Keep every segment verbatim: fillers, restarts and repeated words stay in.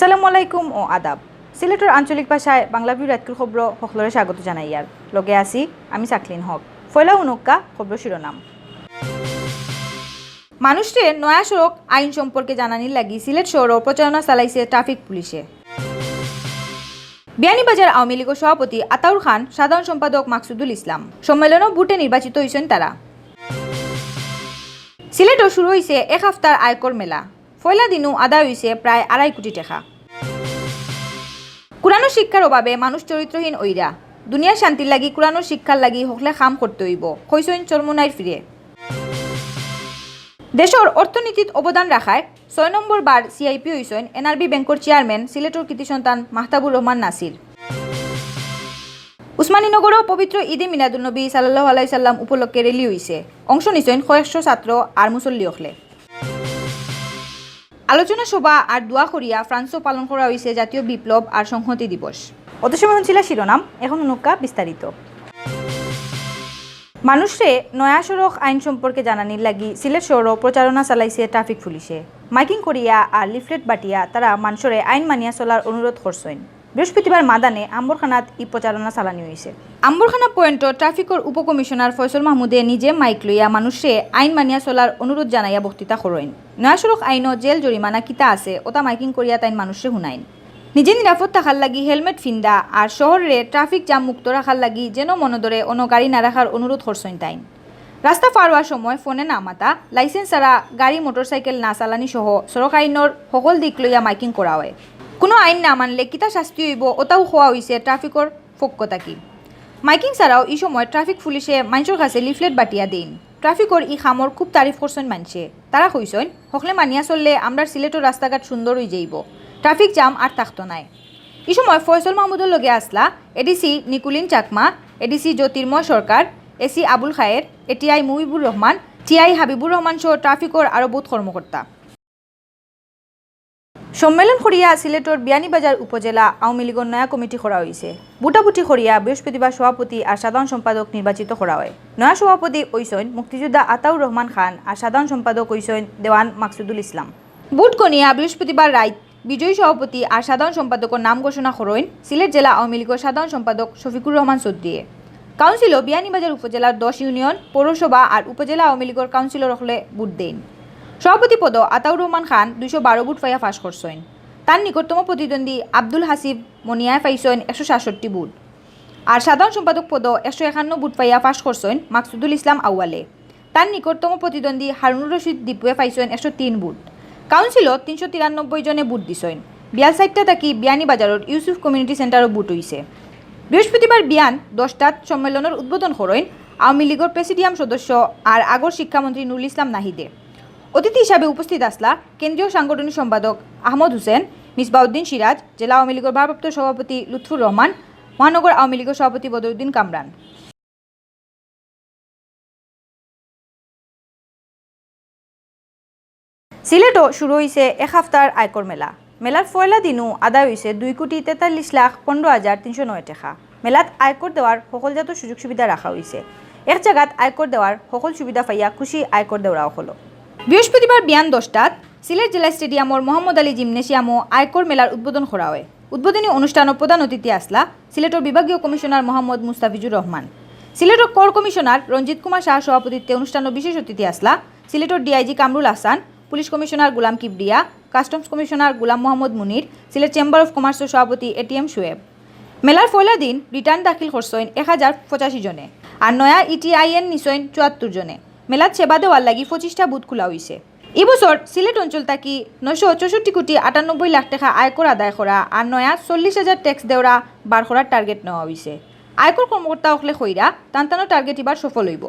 আসসালামু আলাইকুম ও আদাব। সিলেটর আঞ্চলিক ভাষায় বাংলা ভিউ রাইতকুর খবরো হকলরে স্বাগত জানাইয়ার। লগে আছি আমি সাকলিন হক। ফয়লা হুনুক্কা খবরর শিরোনাম। মানুষরে নয়া সড়ক আইন সম্পর্কে জানানির লাগি সিলেট শহরো প্রচারণা চালাইছে ট্রাফিক পুলিশে। বিয়ানীবাজার আওয়ামী লীগর সভাপতি আতাউর খান, সাধারণ সম্পাদক মাকসুদুল ইসলাম। সম্মেলনো ভোটে নির্বাচিত অইছইন তারা। সিলেটো শুরু অইছে এক হাফতার আয়কর মেলা। পয়লা দিনউ আদায় অইছে প্রায় আড়াই কোটি টেকা। কুরআনর শিক্ষার অভাবে মানুষ চরিত্রহীন অইরা। দুনিয়ার শান্তির লাগি কুরআনর শিক্ষার লাগি হকলে কাম করতে অইবো, কইছইন চরমুনাইর পীরে। দেশর অর্থনীতিত অবদান রাখায় ছয় নম্বর বার সিআইপি অইছইন এনআরবি ব্যাংকর চেয়ারম্যান সিলেটর কৃতি সন্তান মাহতাবুর রহমান নাসির। উসমানীনগরো পবিত্র ঈদে মিলাদুন্নবী সাল্লাল্লাহু আলাইহি সাল্লাম উপলক্ষে র‍্যালি অইছে। অংশ নিছইন কয়েকশো ছাত্র আর মুসল্লি অকলে। আলোচনা সভা আর দোয়া করিয়া ফ্রান্সও পালন করা অইছে জাতীয় বিপ্লব আর সংহতি দিবস। অত সময় হুনছিলা শিরোনাম, এখন হুনুক্কা বিস্তারিত। মানুষরে নয়া সড়ক আইন সম্পর্কে জানানির লাগি সিলেট শহরো প্রচারণা চালাইছে ট্রাফিক পুলিশে। মাইকিং করিয়া আর লিফলেট বাটিয়া তারা মানষরে আইন মানিয়া চলার অনুরোধ করছইন। বৃহস্পতিবার মাদানে আম্বরখানাত ই প্রচারণা চালানি অইছে। আম্বরখানা পয়েন্টর ট্রাফিকর উপকমিশনার ফয়সল মাহমুদে নিজে মাইক লইয়া মানুষরে আইন মানিয়া চলার অনুরোধ জানাইয়া বক্তৃতা করইন। নয়া সড়ক আইনো জেল জরিমানা কিতা আছে, ওটা মাইকিং করিয়া তাইন মানুষরে হুনাইন। নিজে নিরাপদ থাকার লাগি হেলমেট ফিন্দা আর শহররে ট্রাফিক জাম মুক্ত রাখার লাগি যেন মনো ধরে অনো গাড়ি না রাখার অনুরোধ করছইন তাইন। রাস্তা পার অওয়ার সময় ফোনে না মাতা, লাইসেন্স ছাড়া গাড়ি মোটরসাইকেল না চালানি সহ সড়ক আইনর হকল দিক লইয়া মাইকিং করা অয়। কুনু আইন না মানলে কিতা শাস্তি অইবো, ওটাও কওয়া অইছে ট্রাফিকর পক্ষ থাকি। মাইকিং ছাড়াও ই সময় ট্রাফিক পুলিশে মানষর কাছে লিফলেট বাটিয়া দেইন। ট্রাফিকর ই কামর খুব তারিফ করছইন মানষে। তারা কইছইন, হকলে মানিয়া চললে আমরার সিলেটর রাস্তাঘাট সুন্দর অইযাইবো, ট্রাফিক জাম আর থাকতো নায়। ই সময় ফয়সল মাহমুদর লগে আছলা এডিসি নিকুলিন চাকমা, এডিসি জ্যোতির্ময় সরকার, এসি আবুল খায়ের, এটিআই মুহিবুর রহমান, টিআই হাবিবুর রহমান সহ ট্রাফিকর আরো বউত কর্মকর্তা। সম্মেলন করিয়া সিলেটর বিয়ানীবাজার উপজেলা আওয়ামী লীগর নয়া কমিটি করা অইছে। ভোটাভুটি করিয়া বৃহস্পতিবার সভাপতি আর সাধারণ সম্পাদক নির্বাচিত করা অয়। নয়া সভাপতি অইছইন মুক্তিযোদ্ধা আতাউর রহমান খান আর সাধারণ সম্পাদক অইছইন দেওয়ান মাকসুদুল ইসলাম। ভোট গণিয়া বৃহস্পতিবার রাইত বিজয়ী সভাপতি আর সাধারণ সম্পাদকর নাম ঘোষণা করইন সিলেট জেলা আওয়ামী লীগর সাধারণ সম্পাদক শফিকুর রহমান চৌধুরীয়ে। কাউন্সিলো বিয়ানীবাজার উপজেলার দশ ইউনিয়ন, পৌরসভা আর উপজেলা আওয়ামী লীগর কাউন্সিলর অকলে ভোট দেইন। সভাপতি পদো আতাউর রহমান খান দুইশো বারো ভোট পাইয়া পাশ করছইন। তার নিকটতম প্রতিদ্বন্দ্বী আব্দুল হাসিব মনিয়ায় পাইছইন একশো সাতষট্টি ভোট। আর সাধারণ সম্পাদক পদো একশো একান্ন ভোট পাইয়া পাশ করছইন মাকসুদুল ইসলাম আউয়ালে। তার নিকটতম প্রতিদ্বন্দ্বী হারুনুর রশিদ দীপুয়ে পাইছইন একশো তিন ভোট। কাউন্সিলো তিনশো তিরানব্বই জনে ভোট দিছইন। বিয়াল চাইরটা থাকি বিয়ানীবাজারর ইউসুফ কমিউনিটি সেন্টারো ভোট অইছে। বৃহস্পতিবার বিয়ান দশটাত সম্মেলনর উদ্বোধন করইন আওয়ামী লীগর প্রেসিডিয়াম সদস্য আর আগর শিক্ষামন্ত্রী নুরুল ইসলাম নাহিদে। অতিথি হিসাবে উপস্থিত আছলা কেন্দ্রীয় সাংগঠনিক সম্পাদক আহমদ হোসেন, মিসবাউদ্দিন সিরাজ, জেলা আওয়ামী লীগর ভারপ্রাপ্ত সভাপতি লুৎফুর রহমান, মহানগর আওয়ামী লীগর সভাপতি বদরুদ্দিন কামরান। সিলেটো শুরু অইছে এক হাফতার আয়কর মেলা। মেলার পয়লা দিনউ আদায় অইছে দুই কোটি তেতাল্লিশ লাখ পনরো হাজার তিনশো নয় টেকা। মেলাত আয়কর দেওয়ার হকলজাত সুযোগ সুবিধা রাখা অইছে। এক জাগাত আয়কর দেওয়ার হকল সুবিধা পাইয়া খুশি আয়কর দেওরা অকলও। বৃহস্পতিবার বিয়ান দশটাত সিলেট জেলা স্টেডিয়ামর মোহাম্মদ আলী জিমনেশিয়ামো আয়কর মেলার উদ্বোধন করা অয়। উদ্বোধনী অনুষ্ঠানো প্রধান অতিথি আছলা সিলেটর বিভাগীয় কমিশনার মোহাম্মদ মুস্তাফিজুর রহমান। সিলেটর কর কমিশনার রঞ্জিত কুমার শাহ সভাপতিত্বে অনুষ্ঠানো বিশেষ অতিথি আছলা সিলেটর DIG Kamrul Ahsan, police commissioner Golam Kibria, customs commissioner Golam Mohammad Munir, Sylhet chamber of কমার্সর সভাপতি এটিএম শুয়েব। মেলার পয়লা দিন রিটার্ন দাখিল করছইন এক হাজার পঁচাশি জনে, আর নয়া ইটিআইএন নিছইন চুয়াত্তর জনে। মেলাত সেবা দেওয়ার লাগি পঁচিশটা বুথ খোলা অইছে। ই বছর সিলেট অঞ্চল থাকি নয়শো চৌষট্টি কোটি আটানব্বই লাখ টেকা আয়কর আদায় করা আর নয়া চল্লিশ হাজার ট্যাক্স দেওরা বার করার টার্গেট নেওয়া অইছে। আয়কর কর্মকর্তা অকলে কইরা তান তানো টার্গেট ইবার সফল অইবো।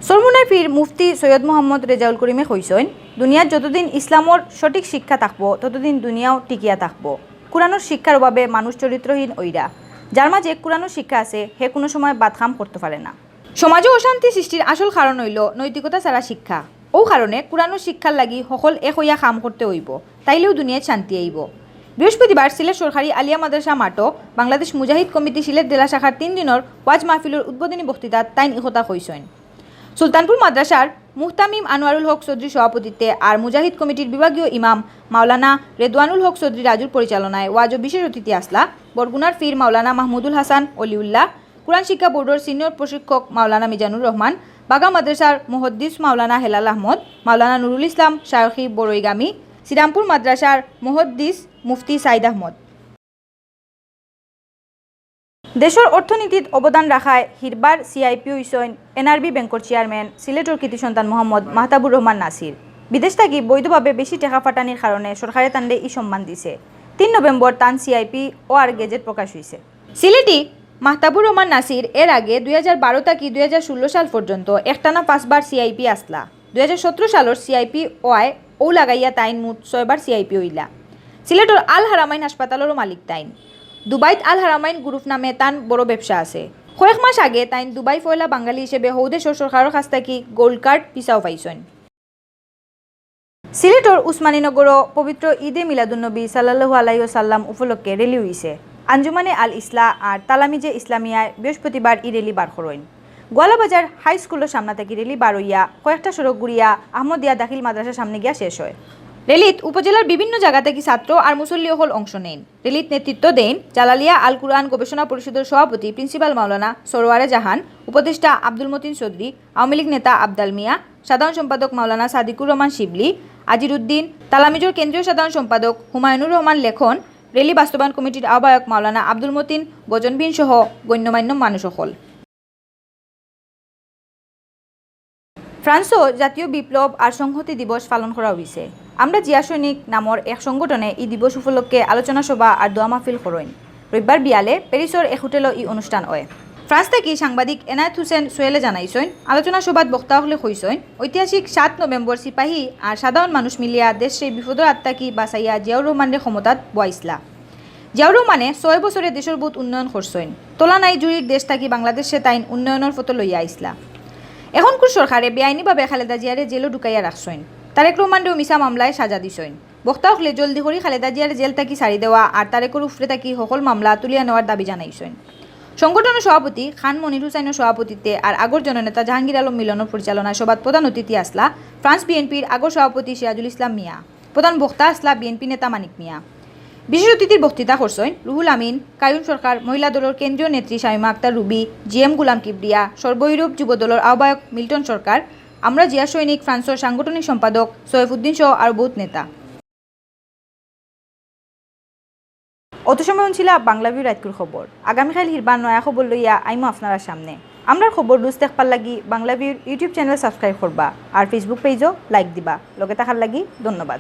চরমুনাই পীর মুফতি সৈয়দ মোহাম্মদ রেজাউল করিমে কইছইন, দুনিয়াত যতদিন ইসলামর সঠিক শিক্ষা থাকবো, ততদিন দুনিয়াও টিকিয়া থাকবো। কুরআনর শিক্ষার অভাবে মানুষ চরিত্রহীন অইরা। যার মাঝে কুরআনর শিক্ষা আছে, হে কুনু সময় বাদ কাম করতো পারে না। সমাজো অশান্তি সৃষ্টির আসল কারণ অইলো নৈতিকতা ছাড়া শিক্ষা। অউ কারণে কুরআনর শিক্ষার লাগি হকল এক অইয়া কাম করতে অইবো, তাইলেউ দুনিয়াত শান্তি আইবো। বৃহস্পতিবার সিলেট সরকারি আলিয়া মাদ্রাসা মাঠো বাংলাদেশ মুজাহিদ কমিটি সিলেট জেলা শাখার তিন দিনর ওয়াজ মাহফিলর উদ্বোধনী বক্তৃতাত তাইন ই কথা কইছইন। সুলতানপুর মাদ্রাসার মুহতামিম আনোয়ারুল হক চৌধুরীর সভাপতিত্বে আর মুজাহিদ কমিটির বিভাগীয় ইমাম মাওলানা রেদওয়ানুল হক চৌধুরী রাজুর পরিচালনায় ওয়াজো বিশেষ অতিথি আছলা বরগুনার পীর মাওলানা মাহমুদুল হাসান অলিউল্লাহ, কুরআন শিক্ষা বোর্ডর সিনিয়র প্রশিক্ষক মাওলানা মিজানুর রহমান, বাগা মাদ্রাসার মুহাদ্দিস মাওলানা হেলাল আহমদ, মাওলানা নুরুল ইসলাম শায়খি বড়ইগামী, শ্রীরামপুর মাদ্রাসার মুহাদ্দিস মুফতি সাইদ আহমদ। দেশর অর্থনীতিত অবদান রাখায় হিরবার সিআইপি অইছইন এনআরবি ব্যাংকর চেয়ারম্যান সিলেটর কৃতি সন্তান মোহাম্মদ মাহতাবুর রহমান নাসির। বিদেশ থাকি বৈধভাবে বেশি টেকা ফাটানির কারণে সরকারে তানরে ই সম্মান দিছে। তিন নভেম্বর তান সিআইপি অওয়ার গেজেট প্রকাশ অইছে। সিলেটি মাহতাবুর রহমান নাসির এর আগে দুই হাজার বারো থাকি দুই হাজার ষোলো সাল পর্যন্ত একটানা পাঁচবার সিআইপি আছলা। দুই হাজার সতেরো সালর সিআইপি অওয়ায় অউ লাগাইয়া তাইন মোট ছয়বার সিআইপি অইলা। সিলেটর আল হারামাইন হাসপাতালরও মালিক তাইন। দুবাইত আল হারামাইন গ্রুপ নামে তান বড় ব্যবসা আছে। কয়েক মাস আগে তাইন দুবাই পয়লা বাঙালি হিসেবে হউ দেশর সরকারর কাছ থাকি গোল্ড কার্ড ভিসাও পাইছইন। সিলেটর উসমানীনগরও পবিত্র ঈদে মিলাদুন্নবী সাল্লাল্লাহু আলাইহি ওয়াসাল্লাম উপলক্ষে র‍্যালি অইছে। আঞ্জুমানে আল ইসলাহ আর তালামিজে ইসলামিয়ায় বৃহস্পতিবার ই র‍্যালি বার করইন। গোয়ালাবাজার হাই স্কুলর সামনা থাকি র‍্যালি বার অইয়া কয়েকটা সড়ক ঘুরিয়া আহমদিয়া দাখিল মাদ্রাসার সামনে গিয়া শেষ অয়। র‍্যালিত উপজেলার বিভিন্ন জাগা থাকি ছাত্র আর মুসল্লি অকল অংশ নেইন। র‍্যালিত নেতৃত্ব দেইন জালালিয়া আল কুরআন গবেষণা পরিষদর সভাপতি প্রিন্সিপাল মাওলানা সরোয়ারে জাহান, উপদেষ্টা আব্দুল মতিন চৌধুরী, আওয়ামী লীগ নেতা আবদাল মিয়া, সাধারণ সম্পাদক মাওলানা সাদিকুর রহমান শিবলি, আজির উদ্দিন, তালামিজর কেন্দ্রীয় সাধারণ সম্পাদক হুমায়ুনুর রহমান লেখন, র‍্যালি বাস্তবায়ন কমিটির আহ্বায়ক মাওলানা আব্দুল মতিন গজনবিন সহ গণ্যমান্য মানুষ অকল। ফ্রান্সও জাতীয় বিপ্লব আর সংহতি দিবস পালন করা অইছে। আমরা জিয়া সৈনিক নামর এক সংগঠনে ই দিবস উপলক্ষে আলোচনা সভা আর দোয়া মাহফিল করইন। রবিবার বিয়ালে প্যারিসর এক হোটেলো ই অনুষ্ঠান অয়। ফ্রান্স থাকি সাংবাদিক এনায়েত হোসেন সোহেলে জানাইছইন, আলোচনা সভাত বক্তা অকলে কইছইন, ঐতিহাসিক সাত নভেম্বর সিপাহী আর সাধারণ মানুষ মিলিয়া দেশরে বিপদর আত থাকি বাঁচাইয়া জিয়াউর রহমানরে ক্ষমতাত বওয়াইছলা। জিয়াউর রহমানে ছয় বছরে দেশর বউত উন্নয়ন করছইন। তলা নাই জুড়ির দেশ থাকি বাংলাদেশরে তাইন উন্নয়নর পথো লইয়া আইছলা। এখনকুর সরকারে বেআইনিভাবে খালেদা জিয়ারে জেলো ঢুকাইয়া রাখছইন। তারেক রহমানরেও মিছা মামলায় সাজা দিছইন। বক্তা অকলে জলদি করি খালেদা জিয়ারে জেল থাকি ছাড়ি দেওয়া আর তারেকর উপরে থাকি হকল মামলা তুলিয়া নেওয়ার দাবি জানাইছইন। সংগঠনর সভাপতি খান মনির হুসাইনর সভাপতিত্বে আর আগর জননেতা জাহাঙ্গীর আলম মিলনর পরিচালনায় সভাত প্রধান অতিথি আছলা ফ্রান্স বিএনপির আগর সভাপতি সিরাজুল ইসলাম মিয়া। প্রধান বক্তা আছলা বিএনপি নেতা মানিক মিয়া। বিশেষ অতিথির বক্তৃতা করছইন রুহুল আমিন, কায়ুম সরকার, মহিলা দলর কেন্দ্রীয় নেত্রী শামীমা আক্তার রুবি, জিএম গুলাম কিবরিয়া, সর্বইউরোপ যুব দলর আহ্বায়ক মিল্টন সরকার, আমরা জিয়া সৈনিক ফ্রান্সর সাংগঠনিক সম্পাদক সৈফুদ্দিন সহ আরো বউত নেতা। অত সময় হুনছিলা বাংলা ভিউ রাইতকুর খবর। আগামীকাইল হিরবার নয়া খবর লইয়া আইমু আপনারার সামনে। আমরার খবর রুজ দেখবার লাগি বাংলা ভিউর YouTube channel subscribe করবা আর Facebook pageও like দিবা। লগে থাকার লাগি ধন্যবাদ।